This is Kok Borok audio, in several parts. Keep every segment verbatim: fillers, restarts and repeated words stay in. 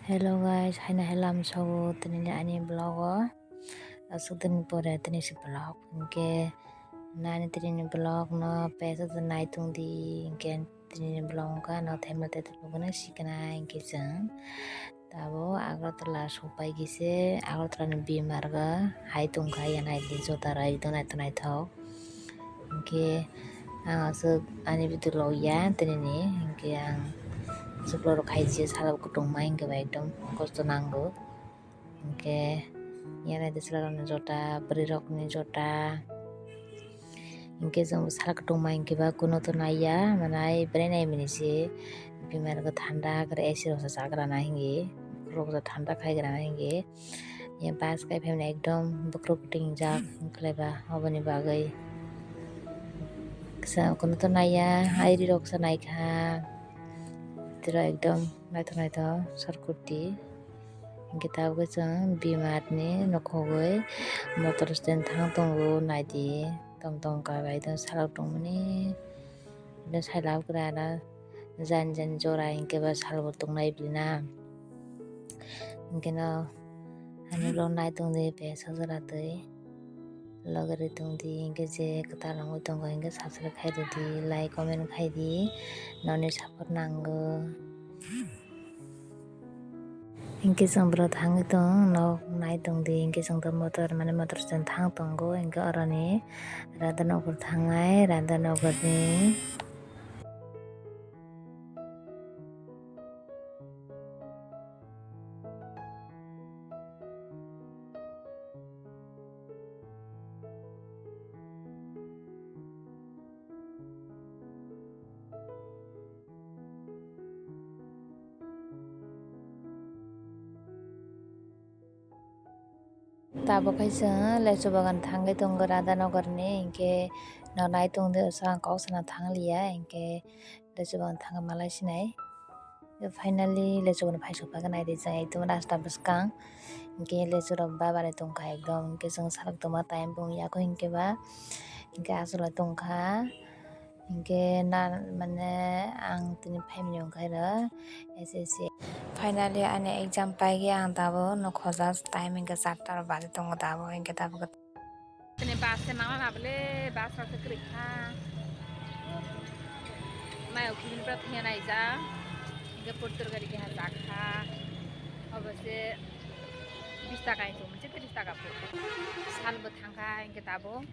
Hello guys, haino hello amsogo tini ani vlog o. Aswk din pore tini si vlog hinkhe nani tini ni vlog no pesa naitung di hinkhe tini ni vlog wngkha no themate tongkhe sikna hinkhe chwng tabo Agartala sopai khe se Agartala ni bimar ga hai tongkha ya naidi jota rok ekdom naithok naithok. Hinkhe ang aswk ani video log ya tini ni, hinkhe ang aswk vlog rok khai je salo kutung ma hinkhe ba ekdom kosto nango. Hinkhe ya naidi chwla rok ni jota, bwrwi rok ni jota, hinkhe chwng sal kutung ma hinkhe ba kuno to naiya, manai belai nai mani se bimar rok thanda kwrwi A C rok se chagra na hinkhe, bokhorok thanda khai gra na hinkhe. Ya bus kai phaimani ekdom bokhorok tingjak wngkhlaiba oboni bagwi. Kisa kuno to naiya, airi rok se naikha. Tiro ekdom naithok naithok sor kurti. Hinkhe tabukhe chwng bimar ni nokhogwi motor stand thang tongo naidi. Tom tom kha bai do salok tongmani. Bini side o kwrwi ano jani jani jora hinkhe ba salbo tongnai bini na. Hinkhe no ani vlog nai tongdi besa jora twi logeri tongdi hinkhe je kwtal wngwi tongo hinkhe subscribe khai rwdi like comment khai di noni support nango. Hinkhe chwng bwrwi thangwi tong nok nai tongdi hinkhe chwng to motor mane motor stand thang tongo hinkhe oroni Radhanagar thangnai Radhanagar ni. Tabuk hai chwng lechu bagan thangwi tongo Radhanagar ni, hinkhe no nai tongdi, osa ang kok sana thangliya, hinkhe lechu bagan thangwi malai sinai. Finally lechu bagan phai sokphaikha, naidi chwng ekdom rasta bwskang, hinkhe lechu rok babarai tongkha ekdom, hinkhe chwng salok tongma time bo wngya kho hinkhe ba, hinkhe achukla tongkha. Hinkhe na, mane, ang tini phaimani wngkha ro S S C. Finally, ani exam paigwi ang tabuk nokho just time hinkhe charta rok baji tongo tabuk, hinkhe tabuk. Tini bus se mangna nabole, bus rok se kwrwi kha. Mai o khibini pura thwiya naijak. Hinkhe puttur gari keha jakha. Obo se bis taka hinwi tongmani, tris taka pho. Salbo thangkha, hinkhe tabuk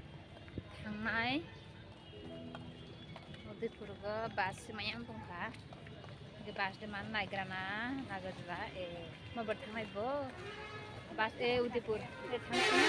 thangnai. Udaipur go bus se maya wng tongkha. Hinkhe bus de man naigrana, nagrajla, e, ma bar thangnai bo. Bus e Udaipur, e thangkha.